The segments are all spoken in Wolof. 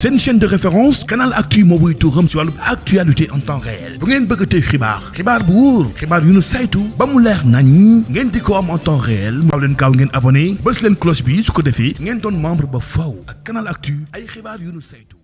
seen chaîne de référence Canal Actu moo wuy turam ci wàllu actualité en temps réel bu ngeen bëgg tey xibaar bu wóor xibaar yu nu saytu ba mu leer nañ ngeen di ko am en temps réel maaw leen gaaw ngeen abonné bës leen cloche bi su ko defee ngeen doon membre ba faw ak Canal Actu ay xibaar yu nu saytu.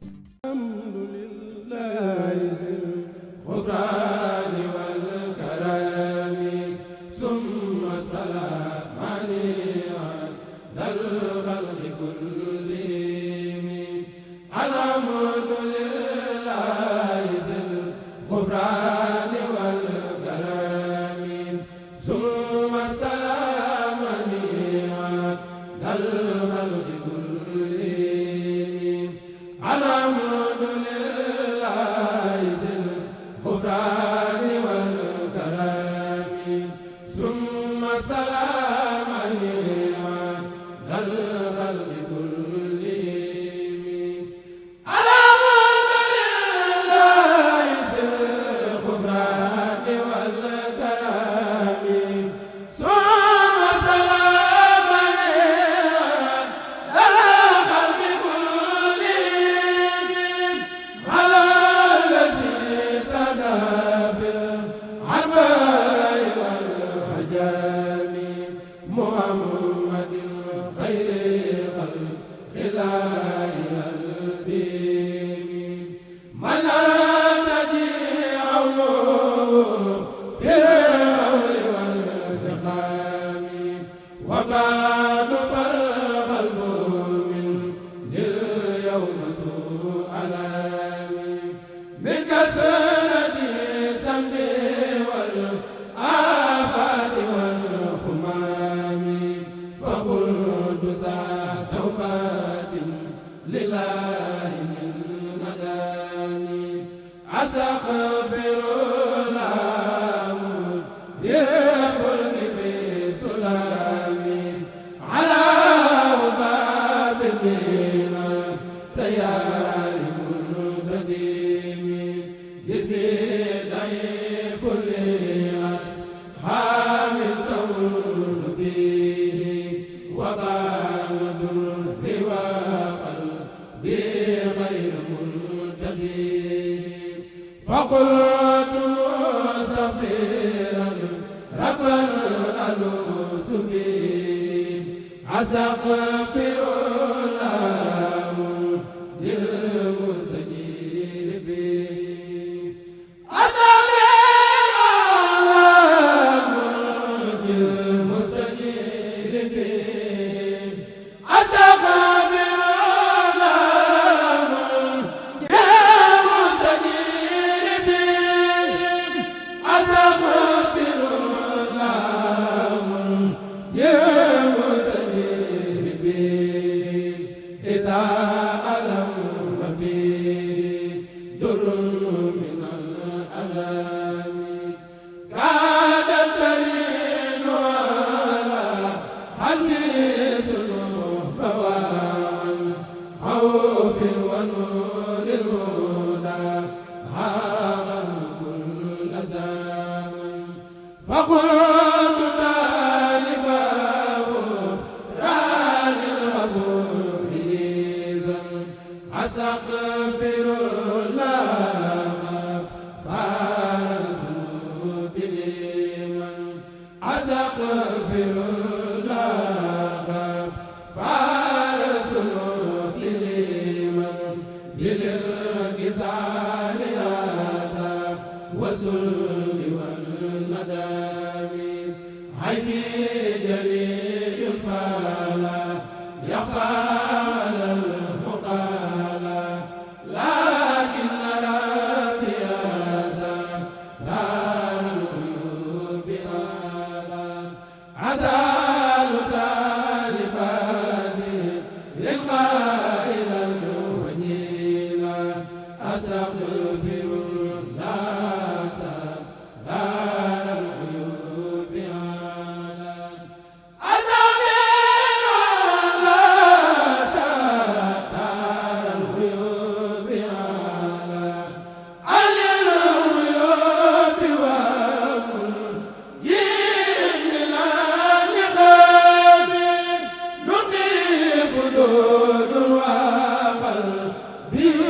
bi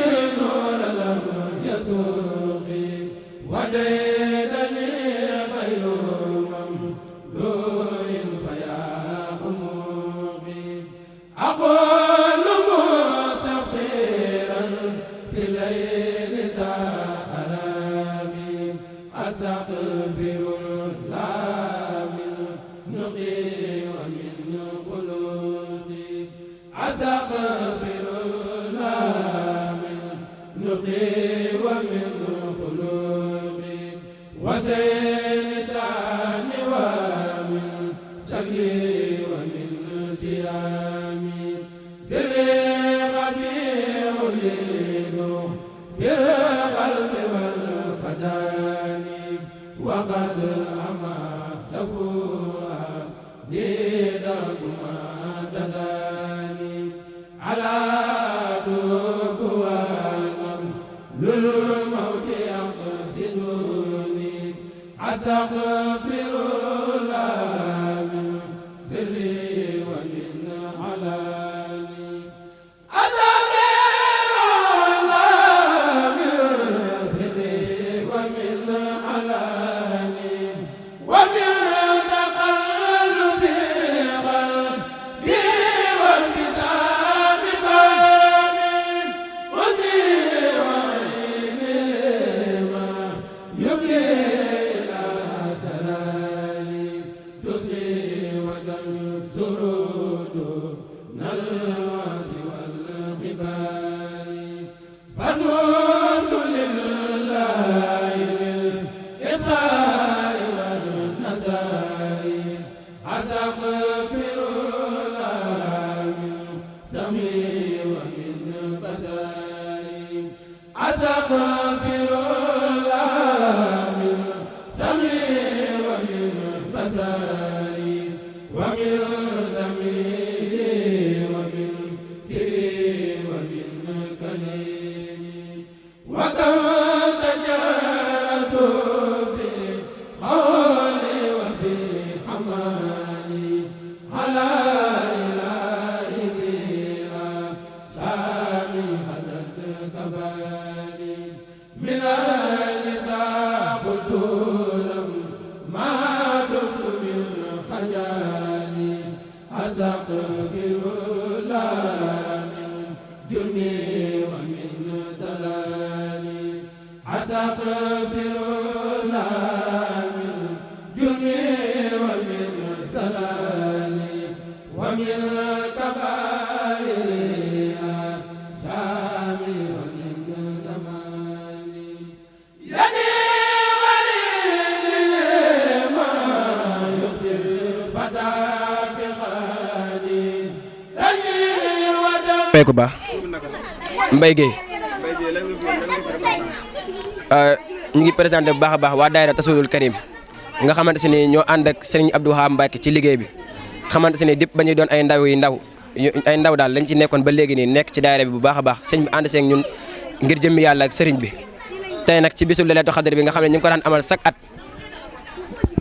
ku baax Mbaye Gueye ñu ngi présenté bu baax a baax waa daayira Tasawudul Karim nga xamante ne ñoo ànd ak Serigne Abdou Wahab Mbacké ci liggéey bi xamante ne dipp ba ñuy doon ay ndaw daal lañ ci nekkoon ba léegi nii nekk ci daayira bi bu baax a baax sëñ bi ànd seeg ñun ngir jëmmi yàlla ak Serigne bi tey nag ci bisu Laylatul Qadr bi nga xam ne ñu ngi ko daan amal chaque at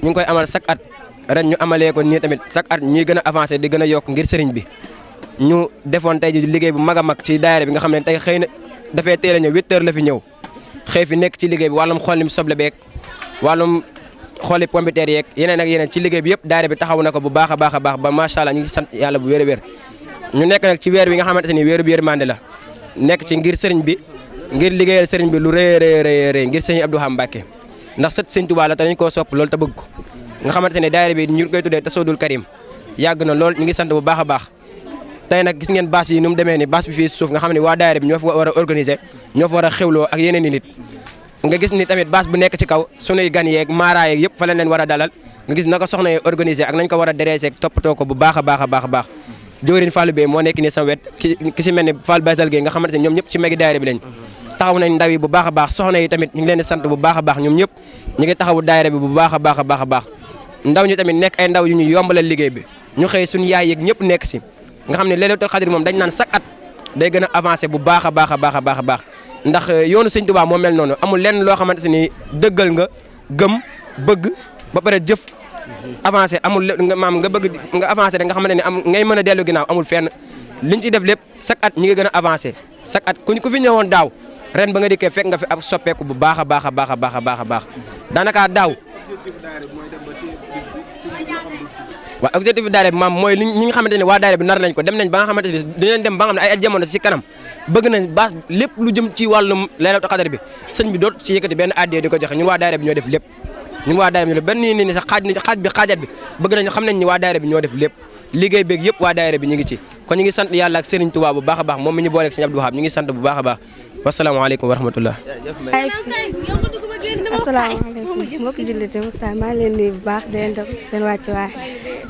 ñu ngi koy amal chaque at ren ñu amalee ko nii tamit chaque at ñuy gën a avancé di gën a yokk ngir Serigne bi ñu defoon tey ji liggéey bu mag a mag ci daayira bi nga xam ne tey xëy na dafay teel a ñëw 8 heures la fi ñëw xëy fi nekk ci liggéey bi wàllum xollim soble beeg wàllum xolli pompiteer yeeg yeneen ak yeneen ci liggéey bi yëpp daayira bi taxaw na ko bu baax a baax a baax ba macha allah ñu ngi sant yàlla bu wér a wér ñu nekk nag ci weer wi nga xamante ni weeru bi yërmande la nekk ci ngir sëriñ bi ngir liggéeyal sëriñ bi lu rëy ngir sëriñ Abdou Wahab Mbacké ndax sët sëriñ Tuubaa la te dañ koo sopp loolu te bëgg ko nga xamante ne daayira bi ñu koy tuddee Tasawudul Karim yàgg na lool ñu ngi sant bu baax a baax tey nag gis ngeen bâche yi nu mu demee ni bâche bi fii suuf nga xam ne waa daayira bi ñoo fa war a organiser ñoo fa war a xewloo ak yeneen i nit nga gis ni tamit bâche bu nekk ci kaw sunuy gan yeeg maara yeeg yëpp fa la leen war a dalal nga gis na ko soxna yi organiser ak nañ ko war a dresser toppatoo ko bu baax a baax a baax a baax jëwriñ Fallou Bey moo nekk ni sama wet ki si mel ni Fall Batal Gueye nga xamante ne ñoom ñëpp ci megi daayira bi lañ taxaw nañ ndaw yi bu baax a baax soxna yi tamit ñu ngi leen di sant bu baax a baax ñoom ñëpp ñu ngi taxawu daayira bi bu baax a baax a baax a baax ndaw ñi tamit nekk ay ndaw yu ñu yombalal liggéey bi ñu xëy suñu yaay yeeg ñëpp nekk si nga xam ne Laylatul Qadr moom dañ naan chaque at day gën a avancé bu baax a baax a baax a baax a baax ndax yoonu sëñ Tuubaa moo mel noonu amul lenn loo xamante ni dëggal nga gëm bëgg ba pare jëf avancé amul maam nga bëgg nga avancé rek nga xamante ni am ngay mën a dellu ginnaaw amul fenn liñ ci def lépp chaque at ñi ngi gën a avancé chaque at ku fi ñëwoon daaw ren ba nga dikkee fekk nga fi ab soppeeku bu baax a baax a baax a baax a baax a baax daanaka daaw waaw objectif daayira bi maam mooy ñi nga xamante ne waa daayira bi nar nañ ko dem nañ ba nga xamante ne dinañ dem ba nga xam ne ay jamono ci kanam bëgg nañ baax lépp lu jëm ci wàllum Laylatul Qadr bi sëñ bi doot ci yëkkati benn addiya di ko joxe ñun waa daayira bi ñoo def lépp ñun waa daayira bi ñoo def benn ni sax xaajat bi bëgg nañ xam nañ ni waa daayira bi ñoo def lépp liggéey beeg yëpp waa daayira bi ñu ngi ci kon ñu ngi sant yàlla ak Serigne Touba bu baax a baax moom mi ñu booleeg Serigne Abdou Wahab ñu ngi sant bu baax a baax wasalaamaaleykum wa rahmatullah. asalaamaaleykum mbokki jullit yi maa leen nuyu bu baax di leen def seen wàccuwaay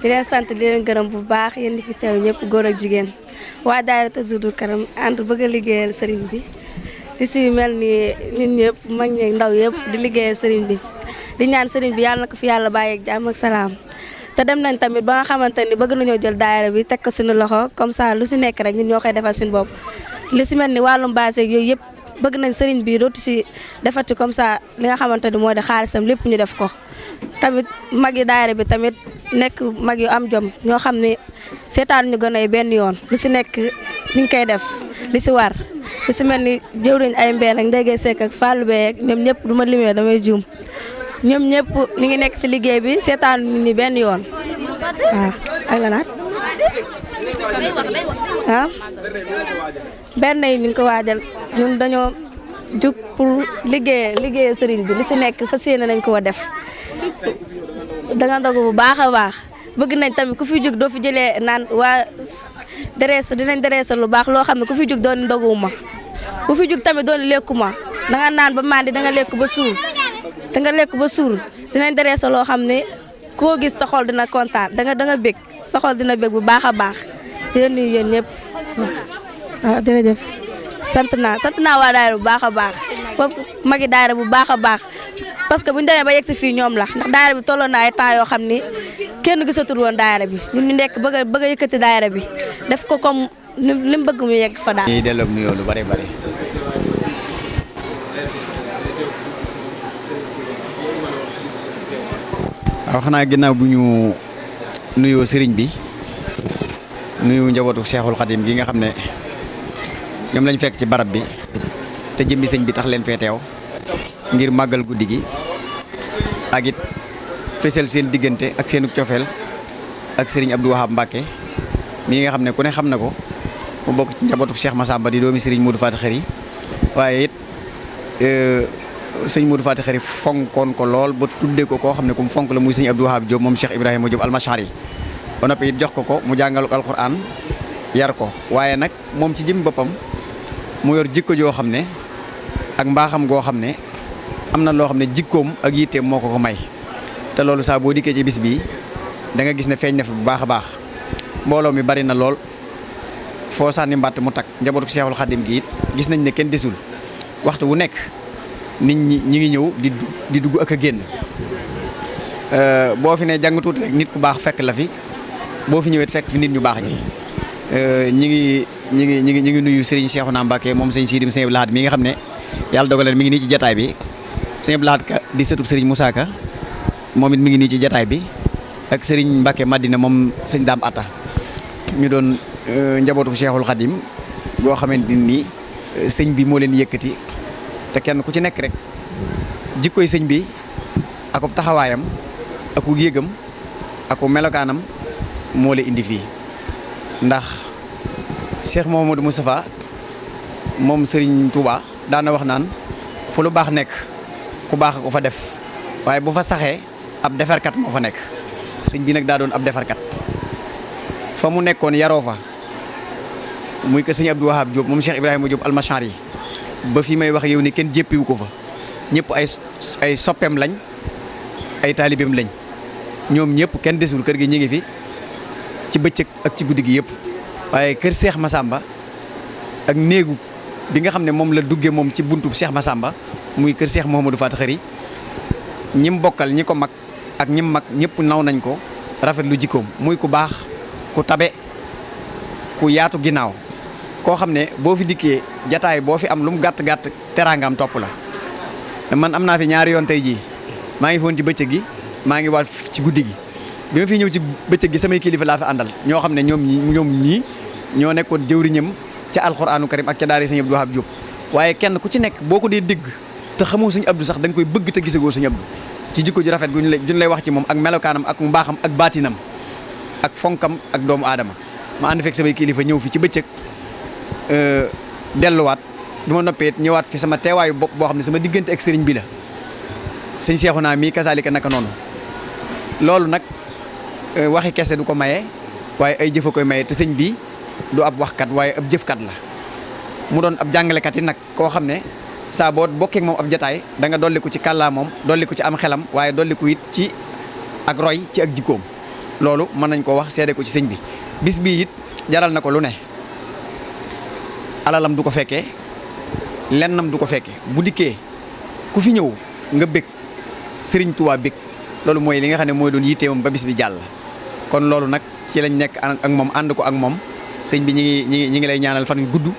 di leen sant di leen gërëm bu baax yéen di fi teew ñëpp góor ak jigéen waa daayira Tazawudu Karam ànd bëgg a liggéeyal sëriñ bi di si mel ni ñun ñëpp mag ñeeg ndaw yëpp di liggéeyal sëriñ bi di ñaan sëriñ bi yàlla na ko fi yàlla bàyyi ak jàmm ak salaam te dem nañ tamit ba nga xamante ni bëgg nañoo jël daayira bi teg ko suñu loxo comme ça lu si nekk rek ñun ñoo koy defal suñu bopp li si mel ni wàllum baaseeg yooyu yëpp bëgg nañ sëriñ bi dootu si defati comme ça li nga xamante ni moo di xaalisam lépp ñu def ko tamit mag yi daayira bi tamit nekk mag yu am jom ñoo xam ne seetaan ñu gën ay benn yoon lu si nekk ñu ngi koy def li si war lu si mel ni jëwriñ ay mbeen ak ndégee sekk ak Fallou Bey ak ñoom ñëpp du ma limee damay juum ñoom ñëpp ñu ngi nekk si liggéey bi seetaan ñu ni benn yoon waaw ak la naat ah benn yi ñu ngi ko waajal ñun dañoo jug pour liggéey sëriñ bi li si nekk fas yéene nañ koo def danga dogu bu baax a baax bëgg nañ tamit ku fi jug doo fi jëlee naan waa dinañ dereesal lu baax loo xam ne ku fi jug doon ndoguwuma ku fi jug tamit doon lekkuma danga naan ba mandi danga lekk ba suur dinañ dereesal loo xam ne koo gis sa xol dina kontaan danga bég sa xol dina bég bu baax a baax di leen nuyu yéen ñëpp waaw jërëjëf sant naa waa daayira bu baax a baax foofu magi daayira bu baax a baax parce que bu ñu demee ba yegg si fii ñoom la ndax daayira bi tolloon na ay temps yoo xam ni kenn gisatul woon daayira bi ñun ñu nekk bëgg a yëkkati daayira bi def ko comme li mu bëgg mu yegg fa daal. ñuy delloo nuyoo lu bari bari waaw xanaa ginnaaw bu ñu nuyoo sëriñ bi nuyu njabootu Cheikhul Khadim gi nga xam ne ñoom lañ fekk ci barab bi te jëmmi sëñ bi tax leen fee teew ngir màggal guddi gi ak it fesal seen diggante ak seenu cofeel ak sëriñ Abdou Wahab Mbacké mi nga xam ne ku ne xam na ko mu bokk ci njabootu Cheikh Massamba di doomi sëriñ Modou Faty Khary waaye it sëñ Modou Faty Khary fonkoon ko lool ba tuddee ko koo xam ne ku mu fonk la muy sëñ Abdou Wahab Diop moom Cheikh Ibrahima Diop Al-Mashari ba noppi it jox ko mu jàngal ko alquran yar ko waaye nag moom ci jëm boppam mu yor jikko joo xam ne ak mbaaxam goo xam ne am na loo xam ne jikkoom ak yitteem moo ko may te loolu saa boo dikkee ci bis bii da nga gis ne feeñ na fi bu baax a baax mbooloo mi bari na lool foo sànni mbàtt mu takk njabootu Cheikhul Khadim gi it gis nañ ne kenn desul waxtu wu nekk nit ñi ngi ñëw di dugg ak a génn boo fi ne jàng tuuti rek nit ku baax fekk la fi boo fi ñëwee fekk fi nit ñu baax ñi ñi ngi nuyu Serigne Cheikhouna Mbacké moom sëñ Sidim sëñ Abdou Lahad mi nga xam ne yàlla dogaleen mi ngi nii ci jataay bi sëñ Abdou Lahad ka di sëtub Serigne Moussa Ka moom it mi ngi nii ci jataay bi ak Serigne Mbacké Madina moom sëñ Dame Atta ñu doon njabootu Cheikhul Khadim goo xamante ni sëñ bi moo leen yëkkati te kenn ku ci nekk rek jikkoy sëñ bi akub taxawaayam aku yëgam aku melokaanam moo la indi fii ndax Cheikh Mouhamadou Moustapha moom Serigne Touba daana wax naan fu lu baax nekk ku baax ko fa def waaye bu fa saxee ab defarkat moo fa nekk sëñ bi nag daa doon ab defarkat fa mu nekkoon yaroo fa muy ko sëñ Abdou Wahab Diop moom Cheikh Ibrahima Diop Al-Mashari yi ba fi may wax yow ni kenn jéppiwu ko fa ñëpp ay soppeem lañ ay taalibeem lañ ñoom ñëpp kenn desul kër gi ñu ngi fi ci bëccëg ak ci guddi gi yëpp waaye kër Cheikh Massamba ak néegu bi nga xam ne moom la duggee moom ci buntu Cheikh Massamba muy kër Cheikh Mouhamadou Faty Khary ñim bokkal ñi ko mag ak ñim mag ñëpp naw nañ ko rafet lu jikkoom muy ku baax ku tabe ku yaatu ginnaaw koo xam ne boo fi dikkee jataay boo fi am lu mu gàtt gàtt teraangaam topp la man am naa fi ñaari yoon tey jii maa ngi foon ci bëccëg gi maa ngi waat ci guddi gi bi ma fi ñëw ci bëccëg gi samay kilifa laa fi àndal ñoo xam ne ñoom ñii ñoo nekkoon jëwriñam ca alxuraanu karim ak ca daara sëñ Abdou Wahab Diop waaye kenn ku ci nekk boo ko dee dégg te xamoo sëñ Abdou sax da nga koy bëgg te gisagoo sëñ Abdou ci jikko ju rafet guñ lay wax ci moom ak melokaanam ak mbaaxam ak baatinam ak fonkam ak doomu aadama ma ànd fekk samay kilifa ñëw fi ci bëccëg delluwaat bi ma noppee ñëwaat fi sama teewaayu bopp boo xam ne sama diggante ak sëriñ bi la sëñ Cheikhouna mii kasaalika naka noonu loolu nag waxi kese du ko maye waaye ay jëfa koy maye te sëñ bi du ab waxkat waaye ab jëfkat la mu doon ab jàngalekat yi nag koo xam ne saa boo bokkee ak moom ab jataay da nga dolliku ci kàllaa moom dolliku ci am xelam waaye dolliku it ci ak roy ci ak jikkoom loolu mën nañ koo wax seede ko ci sëñ bi bis bii it jaral na ko lu ne alalam du ko fekkee lennam du ko fekkee bu dikkee ku fi ñëw nga bég Sëriñ Tuubaa bég loolu mooy li nga xam ne mooy doon yitteewam ba bis bi jàll kon loolu nag ci lañ nekk ak moom ànd ko ak moom sëñ bi ñi ngi lay ñaanal fan yu gudd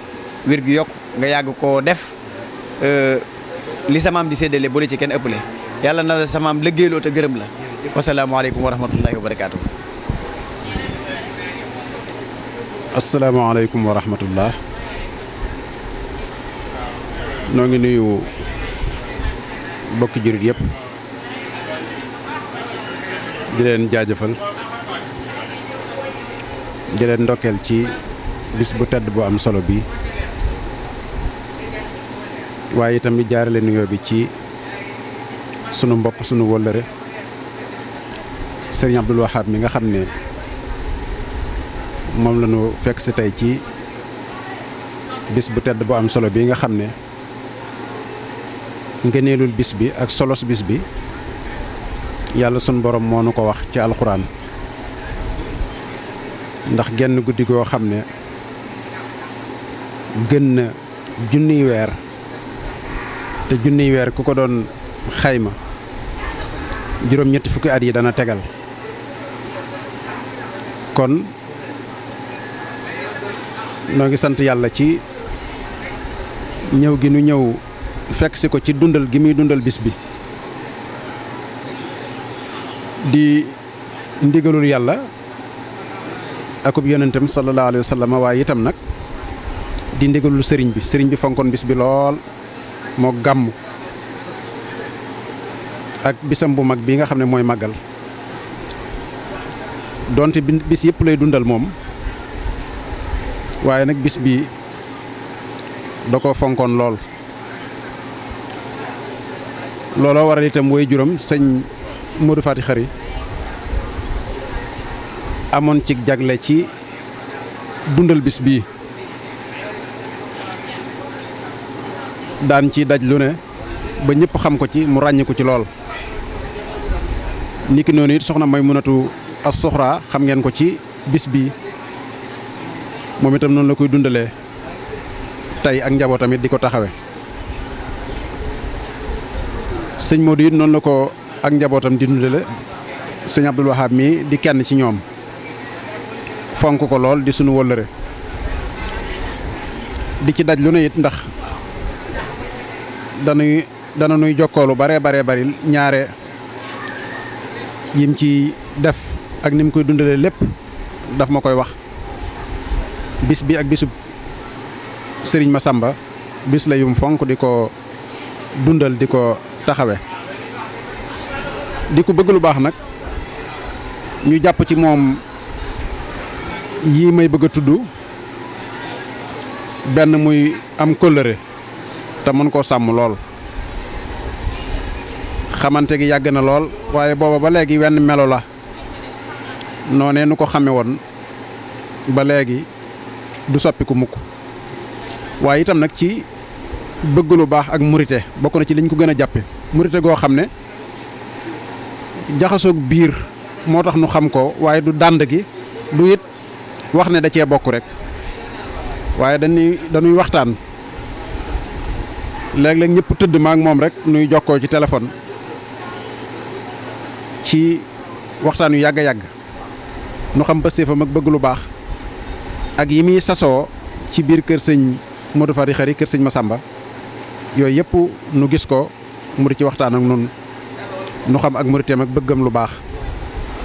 wér gu yokk nga yàgg koo def li samaam di séddale bu la ci kenn ëppale yàlla na la samaam liggéeyloo te gërëm la wasalaamaaleykum wa rahmatullahi wa barakaatu. asalaamaaleykum wa rahmatullah noo ngi nuyu bokki jurit yëpp di leen jaajëfal di leen ndokkeel ci bis bu tedd bu am solo bi waaye itam di jaarale nuyoo bi ci sunu mbokk sunu wóllëre Serigne Abdoul Wahab mi nga xam ne moom la ñu fekk si tey ci bis bu tedd bu am solo bi nga xam ne ngëneelul bis bi ak solos bis bi yàlla sunu borom moo nu ko wax ci alxuraan ndax genn guddi goo xam ne gën na junniy weer te junniy weer ku ko doon xayma juróom-ñetti fukki at yi dana tegal kon noo ngi sant yàlla ci ñëw gi nu ñëw fekk si ko ci dundal gi muy dundal bis bi di ndigalul yàlla akub yonentam sallallahu alayhi wa sallam waaye itam nag di ndigalul sëriñ bi fonkoon bis bi lool moo gàmm ak bisam bu mag bi nga xam ne mooy màggal donte bis yëpp lay dundal moom waaye nag bis bi da ko fonkoon lool looloo waral itam woy juróom sëñ Modou Fati Xari amoon ci jagle ci dundal bis bii daan ci daj lu ne ba ñëpp xam ko ci mu ràññi ko ci lool niki noonu it soxna Maymunatu as-Suxra xam ngeen ko ci bis bii moom itam noonu la koy dundalee tey ak njaboot tamit di ko taxawe sëñ Modou it noonu la ko ak njabootam di dundale sëñ Abdoul Wahab mi di kenn ci ñoom fonk ko lool di sunu wëllëre di ci daj lu ne it ndax dana nuy jokkoolu bare bari ñaare yim ci def ak ni mu koy dundalee lépp daf ma koy wax bis bi ak bisub sëriñ Massamba bis la yum fonk di ko dundal di ko taxawe di ko bëgg lu baax nag ñu jàpp ci moom yii may bëgg a tudd benn muy am kóllëre te mën koo sàmm lool xamante gi yàgg na lool waaye booba ba léegi wenn melo la noonee nu ko xame woon ba léegi du soppiku mukk waaye itam nag ci bëgg lu baax ak murite bokk na ci liñ ko gën a jàppe murite goo xam ne jaxasoog biir moo tax nu xam ko waaye du dànd gi du it wax ne da cee bokk rek waaye dañuy waxtaan léeg-léeg ñëpp tëdd ma ak moom rek nuy jokkoo ci téléphone ci waxtaan yu yàgg a yàgg nu xam pëstéefam ak bëgg lu baax ak yi muy sasoo ci biir kër sëñ Modou Fati Xari kër sëñ Massamba yooyu yëpp nu gis ko mu di ci waxtaan ak nun nu xam ak muriteem ak bëggam lu baax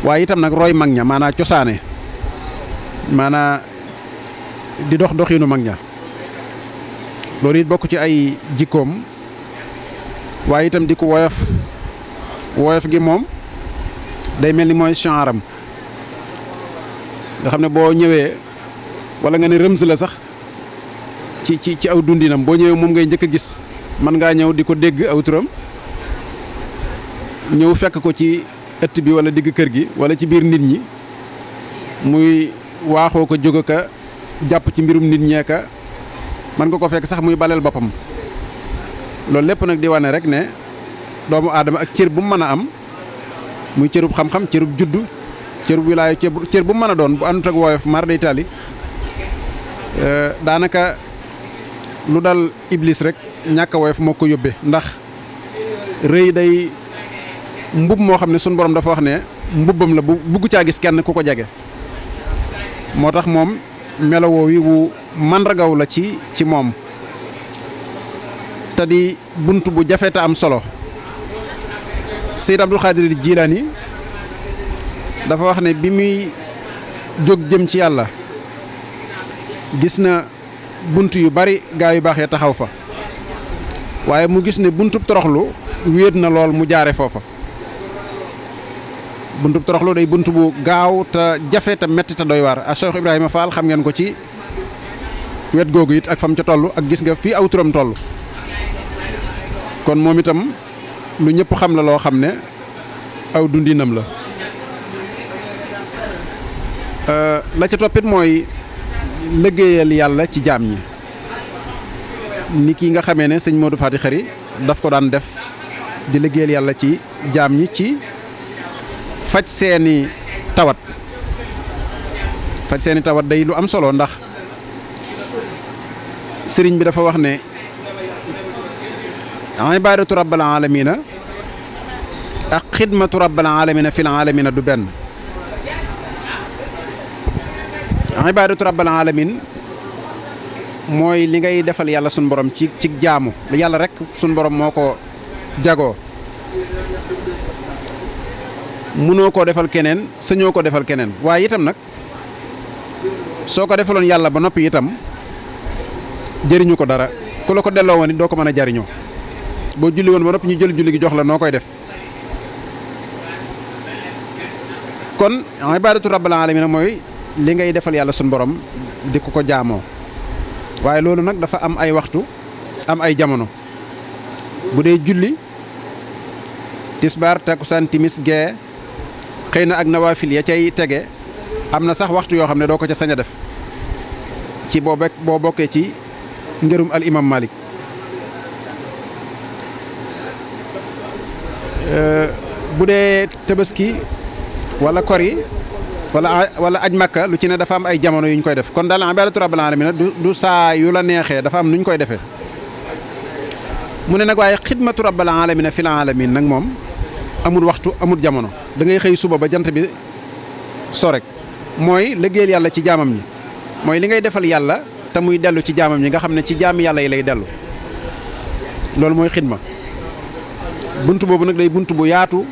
waaye itam nag roy mag ña maanaa cosaane maanaa di dox doxiinu mag ña loolu it bokk ci ay jikkoom waaye itam di ko woyof gi moom day mel ni mooy chanram nga xam ne boo ñëwee wala nga ne rëms la sax ci aw dundinam boo ñëwee moom ngay njëkk a gis mën ngaa ñëw di ko dégg aw turam ñëw fekk ko ci ëtt bi wala digg kër gi wala ci biir nit ñi muy waaxoo ko jóg ka jàpp ci mbirum nit ñeeka mën nga ko fekk sax muy baleel boppam loolu lépp nag di wane rek ne doomu aadama ak cër bu mu mën a am muy cërub xam-xam cërub juddu cërub wilaaya cër bu mu mën a doon bu àndut ak woyof mar day taali daanaka lu dal iblis rek ñàkk a woyof moo ko yóbbee ndax rëy day mbub moo xam ne suñu borom dafa wax ne mbubbam la bu bugg caa gis kenn ku ko jege moo tax moom melowoo wi wu màndargaw la ci moom te di bunt bu jafe te am solo Seyd Abdul Xaadir Jilaani dafa wax ne bi muy jóg jëm ci yàlla gis na bunt yu bari gaa yu baax ya taxaw fa waaye mu gis ne buntub toroxlu wéet na lool mu jaare foofa buntub toroxlu day bunt bu gaaw te jafe te metti te doy waar a Cheikh Ibrahima Fall xam ngeen ko ci wet googu it ak fam ca toll ak gis nga fii aw turam toll kon moom itam lu ñëpp xam la loo xam ne aw dundinam la la ca toppit mooy liggéeyal yàlla ci jaam ñi ni kii nga xamee ne sëñ Modou Fati Xari daf ko daan def di liggéeyal yàlla ci jaam ñi ci faj seeni tawat day lu am solo ndax sëriñ bi dafa wax ne ibaadatu rabbil aalamiina ak xidmatu rabbil aalamiina fil aalamiina du benn ibaadatu rabbil aalamiin mooy li ngay defal yàlla sun borom ci jaamu yàlla rek sun borom moo ko jagoo mënoo koo defal keneen sañoo ko defal keneen waaye itam nag soo ko defaloon yàlla ba noppi itam jëriñu ko dara ku la ko delloo woon it doo ko mën a jariñoo boo julli woon ba noppi ñu jël julli gi jox la noo koy def kon ibaadatu rabbil aalamiin mooy li ngay defal yàlla sun borom di ko jaamoo waaye loolu nag dafa am ay waxtu am ay jamono bu dee julli tisbaar takkusaan timis gee xëy na ak nawaafil ya cay tege am na sax waxtu yoo xam ne doo ko ca sañ a def ci boo bokkee ci ngërum al imam Malik bu dee tabaski wala kori wala aj makka lu ci ne dafa am ay jamono yu ñu koy def kon daal ibaadatu rabbil aalamiin du saa yu la neexee dafa am nu ñu koy defee mu ne nag waaye xidmatu rabbil aalamiin fil aalamiin nag moom amul waxtu amul jamono da ngay xëy suba ba jant bi so rek mooy liggéeyal yàlla ci jaamam ñi mooy li ngay defal yàlla te muy dellu ci jaamam ñi nga xam ne ci jaami yàlla yi lay dellu loolu mooy xidma bunt boobu nag day bunt bu yaatu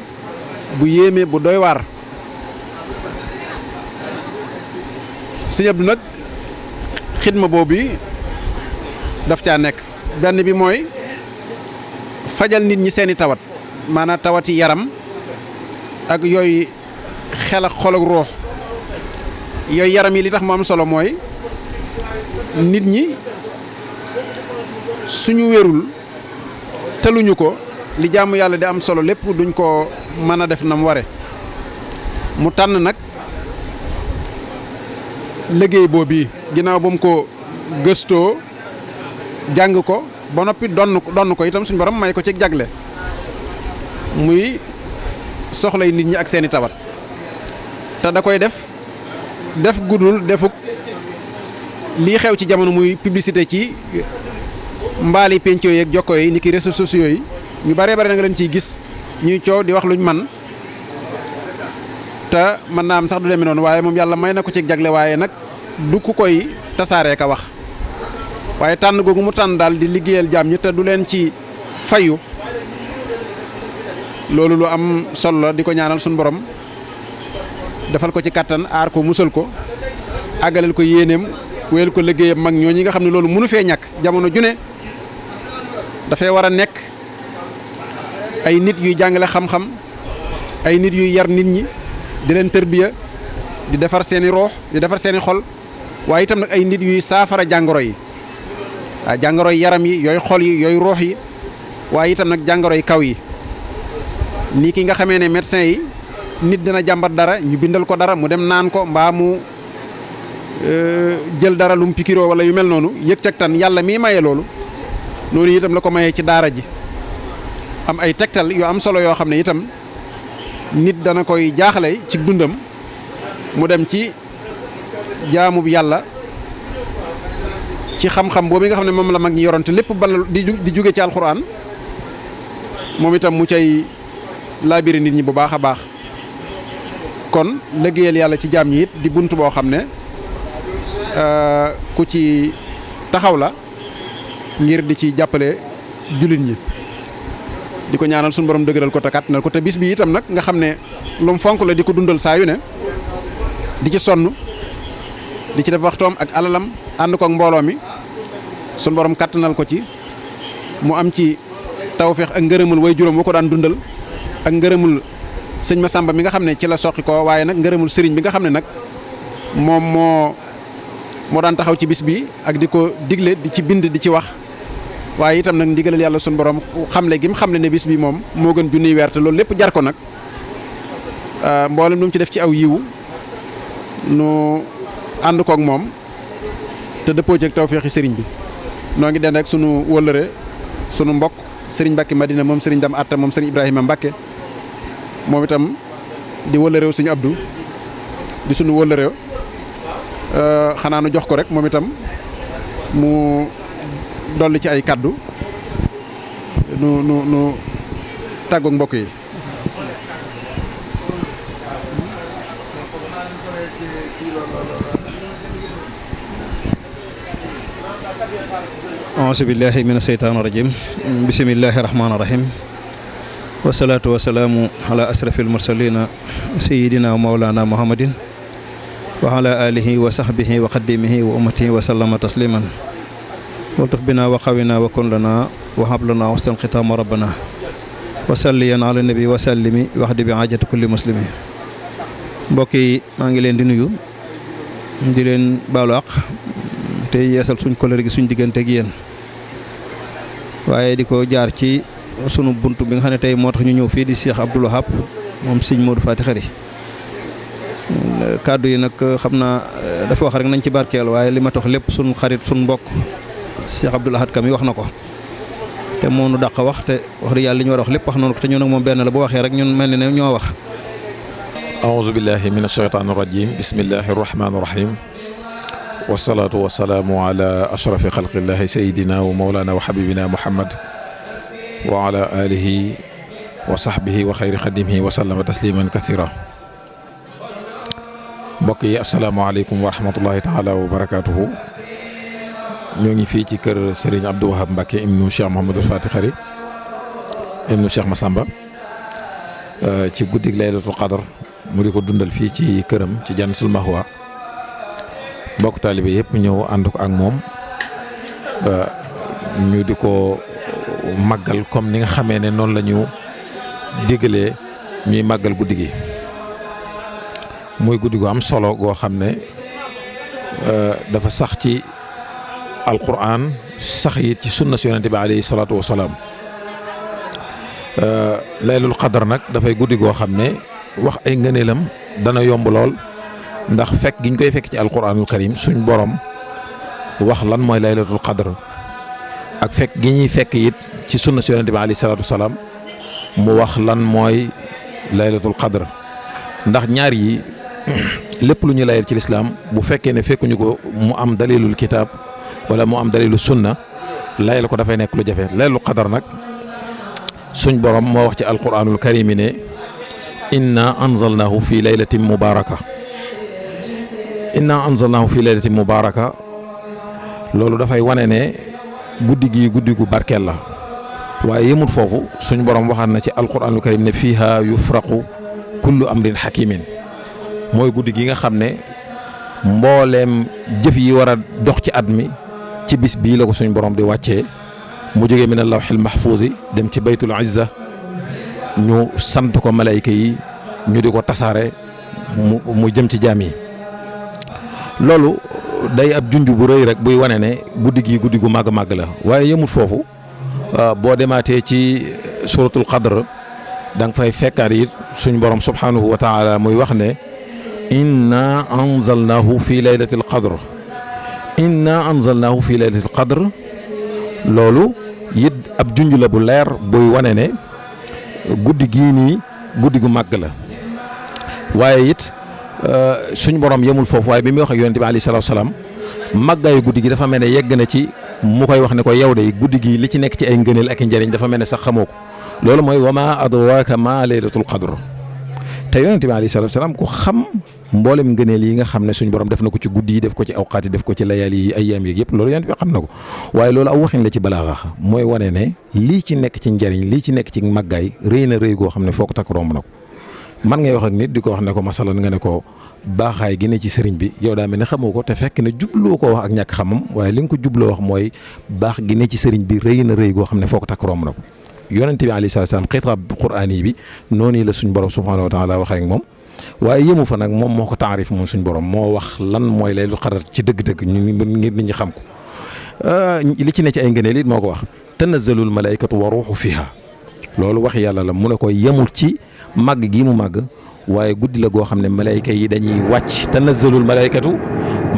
bu yéeme bu doy waar Sëñ Abdu nag xidma boobu daf caa nekk benn bi mooy fajal nit ñi seeni tawat maanaam tawati yaram ak yooyu xel ak xol ak ruux yooyu yaram yi li tax mu am solo mooy nit ñi suñu wérul teluñu ko li jaamu yàlla di am solo lépp duñ ko mën a def na mu ware mu tànn nag liggéey boobu ginnaaw ba mu ko gëstoo jàng ko ba noppi donn ko itam suñu borom may ko ci jagle muy soxlay nit ñi ak seeni tawat te da koy def gudul defuk lii xew ci jamono muy publicité ci mbaali penco yeeg jokko yi ni ki réseaux sociaux yi ñu bare bare na nga leen ciy gis ñuy coow di wax luñ man te mën naa am sax du demee noonu waaye moom yàlla may na ko ci jagle waaye nag du ku koy tasaaree ka wax waaye tànn googu mu tànn daal di liggéeyal jaam ñi te du leen ci fayu loolu lu am solo la di ko ñaanal suñu borom defal ko ci kàttan aar ko musal ko àggaleel ko yéeneem wéyal ko liggéeyam mag ñoo ñi nga xam ne loolu mënu fee ñàkk jamono ju ne dafay war a nekk ay nit yuy jàngale xam-xam ay nit yuy yar nit ñi di leen tërbiya di defar seeni roox di defar seeni xol waaye itam nag ay nit yuy saafara jàngoro yi waaw jàngoro yi yaram yi yooyu xol yi yooyu roox yi waaye itam nag jàngoro yi kaw yi nii ki nga xamee ne médecin yi nit dina jàmbat dara ñu bindal ko dara mu dem naan ko mbaa mu jël dara lum pikiroo wala yu mel noonu yëg cag tan yàlla mii maye loolu noonu itam la ko mayee ci daara ji am ay tegtal yu am solo yoo xam ne itam nit dana koy jaaxle ci dundam mu dem ci jaamub yàlla ci xam-xam boobu nga xam ne moom la mag ñi yoroon te lépp bala di jóge ci alxuraan moom itam mu cay laabiri nit ñi bu baax a baax kon liggéeyal yàlla ci jaam ñi it di bunt boo xam ne ku ci taxaw la ngir di ci jàppale jullit ñi di ko ñaanal suñu borom dëgëral ko te kàttanal ko te bis bi itam nag nga xam ne lu mu fonk la di ko dundal saa yu ne di ci sonn di ci def waxtoom ak alalam ànd ko ak mbooloo mi suñu borom kàttanal ko ci mu am ci tawfeex ak ngërëmul way juróom wa ko daan dundal ak ngërëmul sëñ Massamba mi nga xam ne ci la soqi ko waaye nag ngërëmul sëriñ bi nga xam ne nag moom moo daan taxaw ci bis bi ak di ko digle di ci bind di ci wax waaye itam nag ndigalal yàlla suñu borom xamle gi mu xamle ne bis bi moom moo gën junniy weer te loolu lépp jar ko nag mboolem lu mu ci def ci aw yiwu nu ànd koog moom te dëppoo ci ak tawfeexi sëriñ bi noo ngi den rek sunu wëllëre sunu mbokk sëriñ Mbacke Madina moom sëriñ Dam Atta moom sëriñ Ibrahima Mbacke moom itam di wëllëreew suñu Abdou di sunu wëllëreew xanaa nu jox ko rek moom itam mu dolli ci ay kaddu nu tàggoog mbokk yi. auzu billahi mina seytaani rajim bismillahi rahmaani rahim wasalaatu wasalaamu ala asrafil mursalina sayidina wa mawlana muhammadin wa ala alihi wa sahbihi wa xadimihi wa ummatihi wa sallama tasliman waltuf bina wa xawina wa kun lana wa hablana wastan xitaama rabbana wa salliyan ala nabi wa sallimi waxdi bi ajati kulli muslimi mbokk yi maa ngi leen di nuyu di leen baalu àq te yeesal suñ kóllëre gi suñ diggante ak yéen waaye di ko jaar ci sunu bunt bi nga xam ne tey moo tax ñu ñëw fii di Cheikh Abdoul Wahab moom sëñ Modou Faty Khary kàddu yi nag xam naa dafa wax rek nañ ci barkeel waaye li ma tax lépp suñ xarit suñ mbokk Cheikh Abdoul Ahad Kam yi wax na ko te moo nu dàq wax te wax dëgg yàlla li ñu war a wax lépp wax noonu ko te ñun nag moom benn la bu waxee rek ñun mel ni ne ñoo wax. aouzu billahi min ashaytaani rajim bismillahi rahmaani rahim wasalaatu wasalaamu ala ashrafi xalqillahi sayidina wa mawlana wa xabibina muhammad wa ala alihi wa sahbihi wa xayri xadimihi wa sallama tasliman kathira mbokk yi asalaamaaleykum wa rahmatullahi taala wa barakatuhu ñoo ngi fii ci kër Serigne Abdou Wahab Mbacke ibnu Cheikh Mouhamadou Faty Khary ibnu Cheikh Massamba ci guddig laylatul qadr mu di ko dundal fii ci këram ci Jannatul Mahwa mbokk taalibe yëpp ñëw ànd ko ak moom ñu di ko màggal comme ni nga xamee ne noonu la ñu diggalee ñuy màggal guddi gi muy guddi gu am solo goo xam ne dafa sax ci alquran sax it ci sunna si yonente bi alayhi salaatu wasalaam laylul qadar nag dafay guddi goo xam ne wax ay ngëneelam dana yomb lool ndax fekk gi ñu koy fekk ci alquranul karim suñ borom wax lan mooy laylatul qadr ak fekk gi ñuy fekk it ci sunna si yonente bi alayhi salaatu wasalaam mu wax lan mooy laylatul qadr ndax ñaar yi lépp lu ñu layal ci lislaam bu fekkee ne fekkuñu ko mu am dalilul kitaab wala mu am dalilu sunna layal ko dafay nekk lu jafe laylatul qadr nag suñ borom moo wax ci alquranul karim ne inna anzalnahu fi laylatin mubaraka loolu dafay wane ne guddi gi guddi gu barkeel la waaye yemut foofu suñ borom waxaat na ci alquranul karim ne fiha yufraqu kullu amrin hakimin mooy guddi gi nga xam ne mbooleem jëf yi war a dox ci at mi ci bis bii la ko suñ borom di wàccee mu jógee min al-lawhil mahfuuzi dem ci baytul izza ñu sant ko malayka yi ñu di ko tasaare mu jëm ci jaam yi loolu day ab junj bu rëy rek buy wane ne guddi gi guddi gu màgg màgg la waaye yemut foofu boo demaatee ci suratul qadr da nga fay fekkaat it suñ borom subhanahu wa taala muy wax ne inna anzalnahu fi laylatil qadr inna anzalnahu fi laylatil qadr loolu it ab junj la bu leer buy wane ne guddi gii nii guddi gu màgg la waaye it suñ borom yemul foofu waaye bi muy wax ak yonent bi alayhi salaatu salaam màggaayu guddi gi dafa mel ne yegg na ci mu koy wax ne ko yow de guddi gi li ci nekk ci ay ngëneel ak i njëriñ dafa mel ne sax xamoo ko loolu mooy wa maa adraaka maa laylatul qadr te yonent bi alayhi salaatu salaam ku xam mboolem ngëneel yi nga xam ne suñ borom def na ko ci guddi yi def ko ci awqaat yi def ko ci layaali yi ayyaam yi yëpp loolu yonent bi xam na ko waaye loolu aw waxin la ci balaaxa mooy wane ne lii ci nekk ci njëriñ lii ci nekk ci màggaay rëy na rëy goo xam ne foo ko takk romb na ko man ngay wax ak nit di ko wax ne ko masalan nga ne ko baaxaay gi ne ci sëriñ bi yow daa mel ne xamoo ko te fekk ne jubloo ko wax ak ñàkk xamam waaye li nga ko jubloo wax mooy baax gi ne ci sëriñ bi rëy na rëy goo xam ne foo ko takk romb na ko yonent bi alayhi salaam xitaab quraani bi noonu la suñ borom subhaanahu wa taala waxee ak moom waaye yëmu fa nag moom moo ko taarif moom suñ borom moo wax lan mooy laylatul qadr ci dëgg-dëgg ñu ngir nit ñi xam ko li ci ne ci ay ngëneel it moo ko wax tanazzalul malaikatu wa ruuhu fiha loolu wax yàlla la mu ne ko yemul ci màgg gii mu màgg waaye guddi la goo xam ne malayka yi dañuy wàcc tanazzalul malaykatu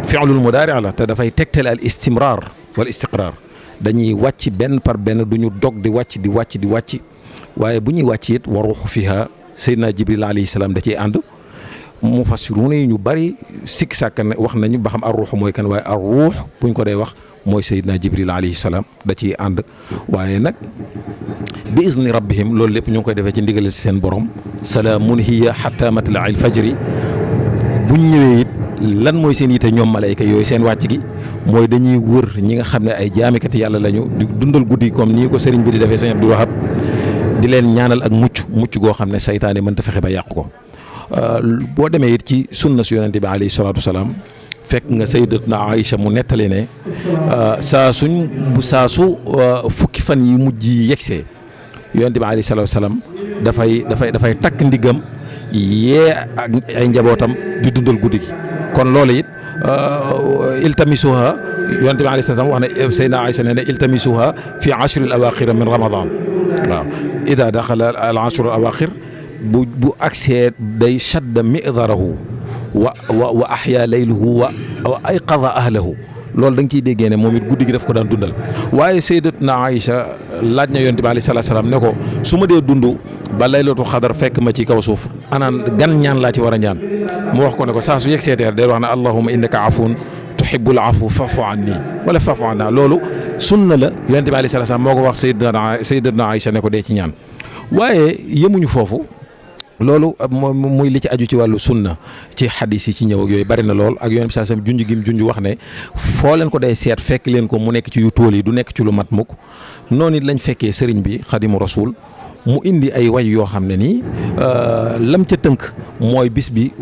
fi'lul mudaari' la te dafay tegtale al istimrar wal istiqrar dañuy wàcc benn par benn du ñu dog di wàcc di wàcc di wàcc waaye bu ñuy wàcc it wa ruuhu fiha Seydina Jibril alayhi salaam da ciy ànd mufassiruuna yi ñu bari sikki sàkk ne wax nañu ba xam ar ruux mooy kan waaye ar ruux buñ ko dee wax mooy Seydina Jibril alayhi salaam da ciy ànd waaye nag bi izni rabbihim loolu lépp ñu ngi koy defee ci ndigal si seen borom salaamun hiya hatta matla'il fajri buñ ñëwee it lan mooy seen yite ñoom malayka yooyu seen wàcc gi mooy dañuy wër ñi nga xam ne ay jaamikati yàlla lañu di dundal guddi comme nii ko sëriñ bi di defee sëriñ Abdou Wahab di leen ñaanal ak mucc goo xam ne saytaane mënta fexe ba yàqu ko boo demee it ci sunna su yonente bi alayhi salaatu wasalaam fekk nga sayyidatuna Aïcha mu nettali ne saa su fukki fan yi mujj yi yegsee yonente bi alayhi salaatu wasalaam dafay takk ndiggam yee ak ay njabootam di dundal guddi gi kon loolu it iltamisuha yonente bi alayhi salaatu wasalaam wax ne sayyidina Aïcha ne iltamisuha fi ashril awaqir min ramadan waaw ida daxala al ashrul awaqir bu agsee day shadda mi'darahu wa ahya layluhu wa ayqadha ahlahu loolu da nga ciy déggee ne moom it guddi gi daf ko daan dundal waaye sayyidatuna Aïcha laaj na yonent bi alayhi salaatu salaam ne ko su ma dee dund ba laylatul xadar fekk ma ci kaw suuf anaan gan ñaan laa ci war a ñaan mu wax ko ne ko saa su yegg seeteer day wax ne allahumma innaka afuun tuhibbul afwa fa'fu anni wala fa'fu anna loolu sunna la yonent bi alayhi salaatu salaam moo ko wax sayyidatuna Aïcha ne ko dee ci ñaan waaye yemuñu foofu loolu muy li ci aju ci wàllu sunna ci xadis yi ci ñëw ak yooyu bari na lool ak yoon bi saa sam junj gim junj wax ne foo leen ko day seet fekk leen ko mu nekk ci yu tool yi du nekk ci lu mat mukk noonu it lañ fekkee sëriñ bi xadimu rasul mu indi ay way yoo xam ne nii lam ca tënk mooy bis bi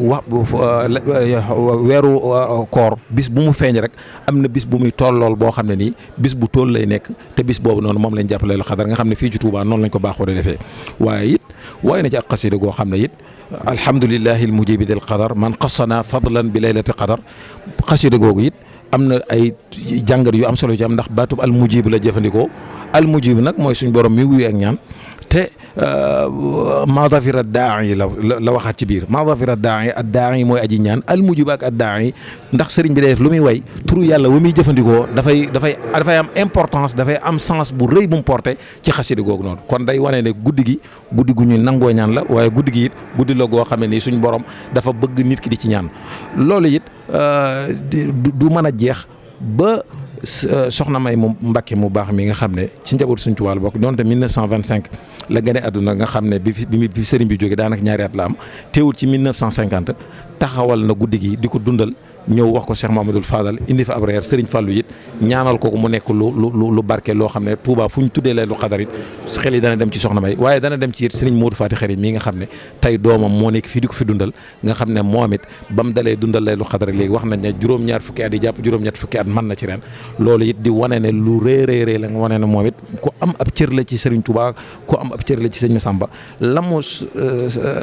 weeru koor bis bu mu feeñ rek am na bis bu muy tollool boo xam ne nii bis bu tool lay nekk te bis boobu noonu moom lañ jàppale lu xadar nga xam ne fii ci Touba noonu lañ ko baaxoo defee waaye it waaye na ci ak xasida goo xam ne it alhamdulillahi al mujibi del qadar man qassana fadlan bi laylati qadar xasida googu it am na ay jàngat yu am solo ci am ndax baatub al mujib la jëfandikoo al mujib nag mooy suñ borom mi wuyu ak ñaan te madafira daai la waxaat ci biir madafira daai ad daai mooy aji ñaan al mujib ak ad daai ndax sëriñ bi day def lu muy way turu yàlla wa muy jëfandikoo dafay am importance dafay am sens bu rëy bu mu porté ci xasida googu noonu kon day wane ne guddi gu ñuy nangoo ñaan la waaye guddi gi it guddi la goo xam ne nii suñ borom dafa bëgg nit ki di ci ñaan loolu it du mën a jeex ba soxna May mu Mbàkke mu baax mi nga xam ne ci njaboot suñ Tuubaa la bokk doonte 1925 la gane àdduna nga xam ne bi sëriñ bi jógee daanaka ñaari at la am teewul ci 1950 taxawal na guddi gi di ko dundal ñëw wax ko Cheikh Mamadou Fadal indi fa ab reer Serigne Fallou it ñaanal ko mu nekk lu barke loo xam ne Touba fu ñu tuddee laylu xadar it xel yi dana dem ci soxna May waaye dana dem ci it Serigne Modou Fati Xarit mii nga xam ne tey doomam moo nekk fii di ko fi dundal nga xam ne moom it ba mu dalee dundal laylu xadar léegi wax nañ ne juróom-ñaar fukki at yi jàpp juróom-ñett fukki at mën na ci ren loolu it di wane ne lu rëy la nga wane ne moom it ku am ab cër la ci Serigne Touba ku am ab cër la ci Serigne Massamba la mu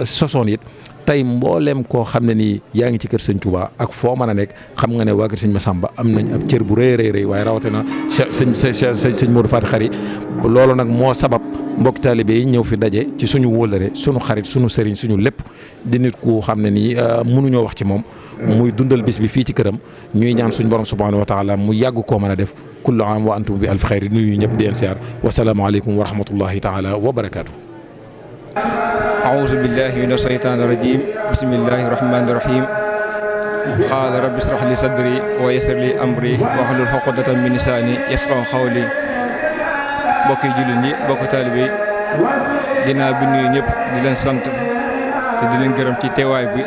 sosoon it tey mbooleem koo xam ne nii yaa ngi ci kër sëñ Touba ak foo mën a nekk xam nga ne waa kër sëñ Massamba am nañ ab cër bu rëy waaye rawatina sëñ Modou Fati Xari loolu nag moo sabab mbokk taalibe yi ñëw fi daje ci suñu wóllëre suñu xarit suñu sëriñ suñu lépp di nit ku xam ne nii mënuñoo wax ci moom muy dundal bis bi fii ci këram ñuy ñaan suñu borom subhanahu wa taala mu yàgg koo mën a def kullu am wa antum bi alf xayri nuyu ñëpp di leen siyaar wasalaamaaleykum wa rahmatullahi taala wa barakaatu. أعوذ بالله من الشيطان الرجيم بسم الله الرحمن الرحيم قال رب اشرح لي صدري ويسر لي أمري واحلل عقدة من لساني يفقهوا قولي mbokki jullit ñi mbokki taalibe yi ginnaaw bi nuyu ñëpp di leen sant te di leen gërëm ci teewaay bi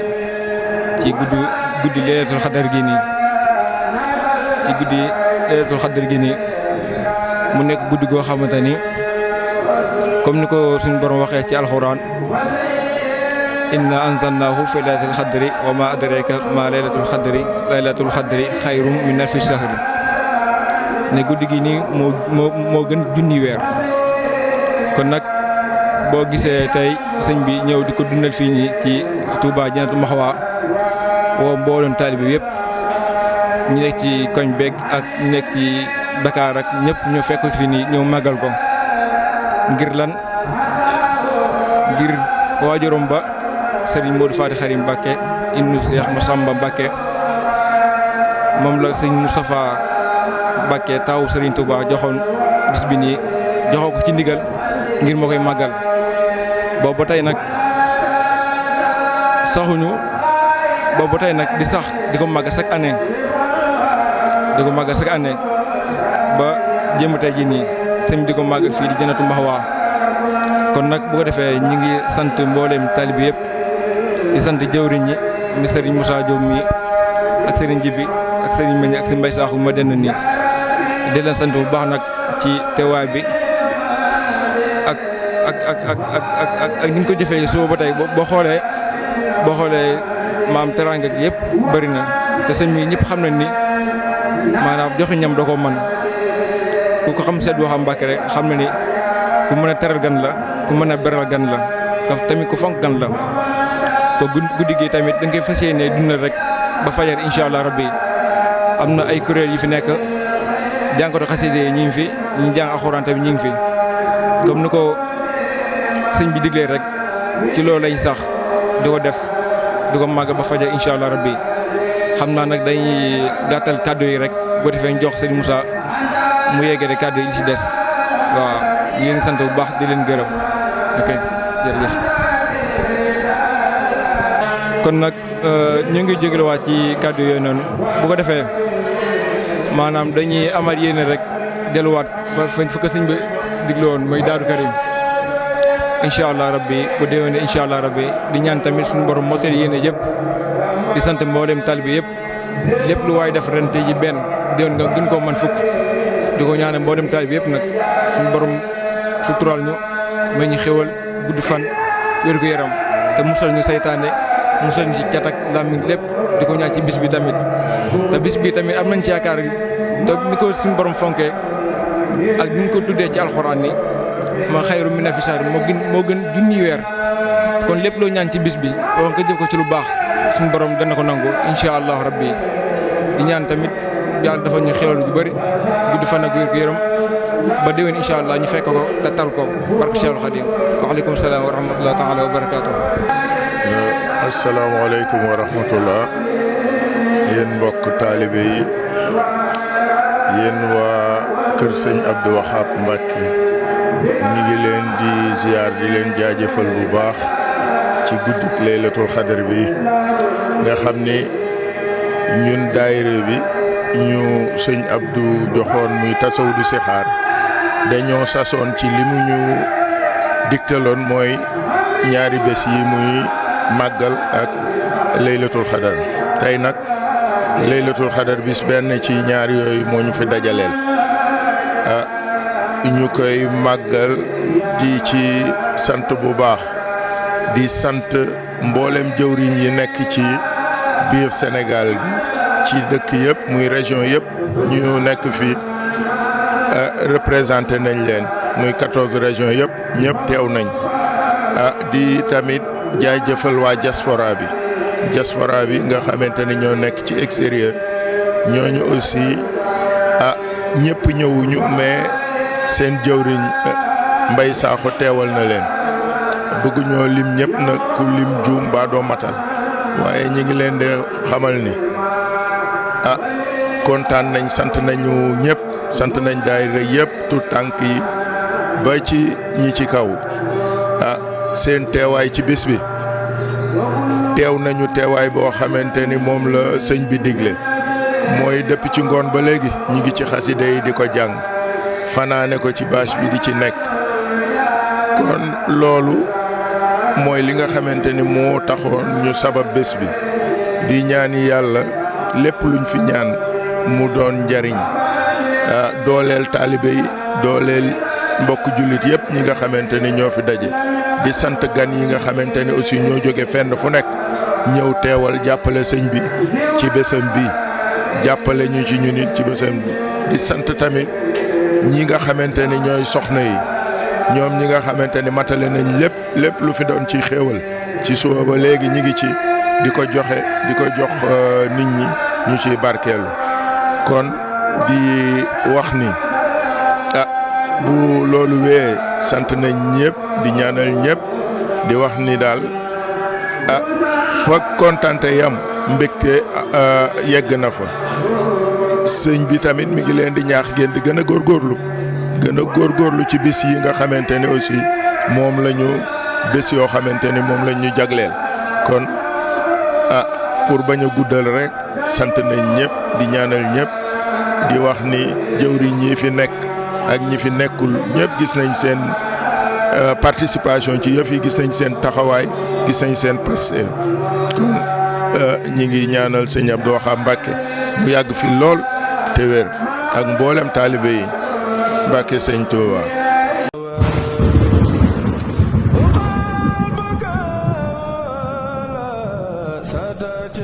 ci guddi Laylatul Qadr gi nii ci guddi Laylatul Qadr gi nii mu nekk guddi goo xamante ni comme ni ko suñu borom waxee ci alxuraan inna anzalnaahu fi laylatil qadri wa ma adraka ma laylatul qadri xayrum min alfi shahri ne guddi gi nii moo gën junni weer kon nag boo gisee tey sëñ bi ñëw di ko dundal fii nii ci Touba Jannatul Mahwa woo mbooloon taalibe yëpp ñu nekk ci koñ beeg ak ñu nekk ci Dakar ak ñëpp ñoo fekk fii nii ñëw màggal ko ngir lan ngir waajuram ba Serigne Modou Fati Xarim Mbacké ibnu Cheikh Massamba Mbacké moom la sëñ Moustapha Mbacké taw Serigne Touba joxoon bis bi nii joxoo ko ci ndigal ngir moo koy màggal boobu ba tey nag saxuñu boobu ba tey nag di sax di ko màggal chaque année ba jëm tey ji nii sëñ bi di ko màggal fii di Jannatul Mahwa kon nag bu ko defee ñi ngi sant mbooleem taalibe yëpp di sant jëwriñ ñi mi Serigne Moussa Diop mi ak Serigne Jibi ak Serigne Meññ ak si Mbay Saaxu ma denn nii di leen sant bu baax nag ci teewaay bi ak ni ñu ko jëfee soo ba tey boo xoolee maam teraanga gi yëpp bëri na te sëñ bi ñëpp xam nañ ni maanaam joxe ñam doo ko mën ku ko xam seet boo xam Mbàkke rek xam na ni ku mën a teral gan la ku mën a beral gan la daf tamit ku fonk gan la ko guddi gi tamit da nga koy fas yéene dundal rek ba fajar incha allah rabbi am na ay kuréel yu fi nekk jàngatu xaside ñi ngi fi ñi jàng alxuraan tamit ñi ngi fi comme ni ko sëñ bi diglee rek ci loolu lañ sax di ko def di ko màgg ba fajar incha allah rabbi xam naa nag dañuy gàttal kàddu yi rek boo defee ñu jox sëñ Moussa mu yeggee kàddu yi li ci des waaw ñu leen sant bu baax di leen gërëm ok jërëjëf. kon nag ñu ngi jégaluwaat ci kàddu yooyu noonu bu ko defee maanaam dañuy amal yéene rek delluwaat fa ko sëñ bi digle woon mooy Daaru Karim incha allah rabbi bu déwénee incha allah rabbi di ñaan tamit suñu borom motel yéene yëpp di sant mboolem taalibe yëpp lépp lu waay def ren tey ji benn déwén nga gën koo mën fukk di ko ñaanal mboolem taalibe yëpp nag suñu borom suturaal ñu may ñu xéwal gudd fan wér gu yaram te musal ñu saytaane musal ñu ci cat ak làmmiñ lépp di ko ñaan ci bis bi tamit te bis bi tamit am nañ ci yaakaar te ni ko suñu borom fonkee ak ni ñu ko tuddee ci alxuraan ni ma xayru mina fi shahr moo gën junni weer kon lépp loo ñaan ci bis bi wala nga jëf ko ci lu baax suñu borom dana ko nangu incha allah rabbi di ñaan tamit yàlla dafa ñu xéwal gu bëri gudd fan ak wér gu yaram ba déwén incha allah ñu fekk ko te tal ko barke Cheikhul Khadim waaleykum salaam wa rahmatulah taala wa barakaatu. asalaamaaleykum wa rahmatullah yéen mbokk taalibe yi yéen waa kër sëñ Abdou Wahab Mbacké ñi ngi leen di ziar di leen jaajëfal bu baax ci guddik Laylatul Qadr bi nga xam ni ñun daayira bi ñu sëñ Abdou joxoon muy tasawudu sixaar dañoo sasoon ci li mu ñu digtaloon mooy ñaari bés yi muy màggal ak Laylatul Qadr tey nag Laylatul Qadr bis benn ci ñaar yooyu moo ñu fi dajaleel ñu koy màggal di ci sant bu baax di sant mboolem jëwriñ yi nekk ci biir Sénégal gi ci dëkk yëpp muy région yëpp ñu nekk fii représenté nañ leen muy 14 régions yëpp ñëpp teew nañ di tamit jaajëfal waa diaspora bi nga xamante ne ñoo nekk ci extérieur ñooñu aussi ñëpp ñëwuñu mais seen jëwriñ Mbay Sakho teewal na leen bëgguñoo lim ñëpp nag ku lim juum baa doo matal waaye ñi ngi leen di xamal ni kontaan nañ sant nañu ñëpp sant nañ daayira yëpp tout tànk yi ba ci ñi ci kaw seen teewaay ci bis bi teew nañu teewaay boo xamante ni moom la sëñ bi digle mooy depuis ci ngoon ba léegi ñi ngi ci xasida yi di ko jàng fanaane ko ci bâche bi di ci nekk kon loolu mooy li nga xamante ni moo taxoon ñu sabab bés bi di ñaan yàlla lépp luñ fi ñaan mu doon njariñ dooleel taalibe yi dooleel mbokk jullit yëpp ñi nga xamante ni ñoo fi daje di sant gan yi nga xamante ni aussi ñoo jóge fenn fu nekk ñëw teewal jàppale sëñ bi ci bésam bi jàppale ñu ci ñu nit ci bésam bi di sant tamit ñi nga xamante ni ñooy soxna yi ñoom ñi nga xamante ni matale nañ lépp lu fi doon ci xéewal ci suba ba léegi ñi ngi ci di ko jox nit ñi ñu ciy barkeelu kon di wax ni bu loolu wee sant nañ ñëpp di ñaanal ñëpp di wax ni daal fa kontante yam mbégte yegg na fa sëñ bi tamit mi ngi leen di ñaax ngeen di gën a góorgóorlu ci bis yi nga xamante ni aussi moom la ñu bés yoo xamante ni moom lañ ñu jagleel kon pour bañ a guddal rek sant nañ ñëpp di ñaanal ñëpp di wax ni jëwriñ yi fi nekk ak ñi fi nekkul ñëpp gis nañ seen participation ci yëf yi gis nañ seen taxawaay gis nañ seen passé kon ñi ngi ñaanal sëñ Abdou Wahab Mbacké mu yàgg fi lool te wér ak mboolem taalibe yi Mbacké sëñ Touba.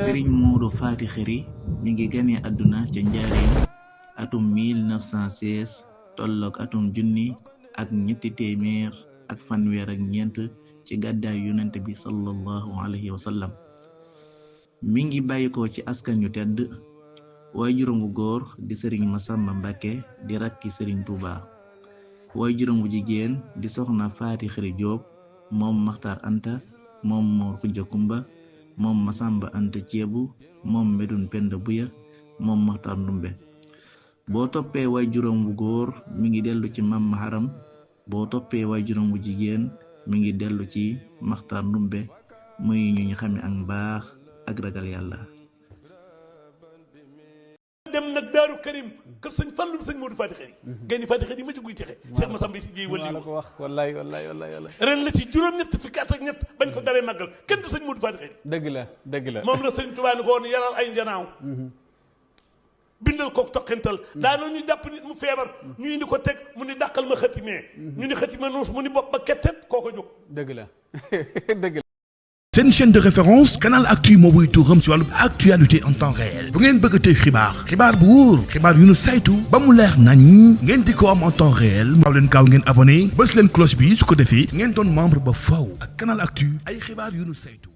Sëriñ Modou Faty Khary mi ngi gane àdduna ca Njaaréem atum 1916 tolloog atum junni ak ñetti téeméer ak fanweer ak ñeent ci gàddaay yonent bi sallallahu alayhi wa sallam mi ngi bàyyikoo ci askan yu tedd waajuram bu góor di sëriñ Massamba Mbacké di rakki sëriñ Touba waajuram bu jigéen di soxna Faty Khary Diop moom Maxtar Anta moom Mor Khoudia Kumba moom Massamba Anta Ceebu moom Medoune Penda Buya moom Maxtar Ndumbe boo toppee waajuram bu góor mi ngi dellu ci Mam Maharam boo toppee waajuram bu jigéen mi ngi dellu ci Maxtar Ndumbe muy ñu xame ak mbaax ak ragal yàlla. dem nag Daaru Karim kër sëñ Fallu sëñ Modou Faty Khary gayni Faty Khary ma ci guy texe Cheikh Massamba si jiy wëlli ko wax wallaay ren la ci juróom-ñett fukki at ak ñett bañ ko daree màggal kenn du sëñ Modou Faty Khary dëgg la moom la sëñ Tuubaa ni ko woon yaral ay njanaaw bindal ko toqintal daana ñu jàpp nit mu feebar ñu indi ko teg mu ni dàqal ma xëtimee ñu ni xëtime nuus mu ni bopp ba kettet koo ko jóg dëgg la seen chaîne de référence Canal Actu moo wuy tuuram ci wàllu actualité en temps réel bu ngeen bëgg tey xibaar bu wóor xibaar yu nu saytu ba mu leer nañ ngeen di ko am en temps réel maaw leen gaaw ngeen abonné bës leen cloche bi su ko defee ngeen doon membre ba faw ak Canal Actu ay xibaar yu nu saytu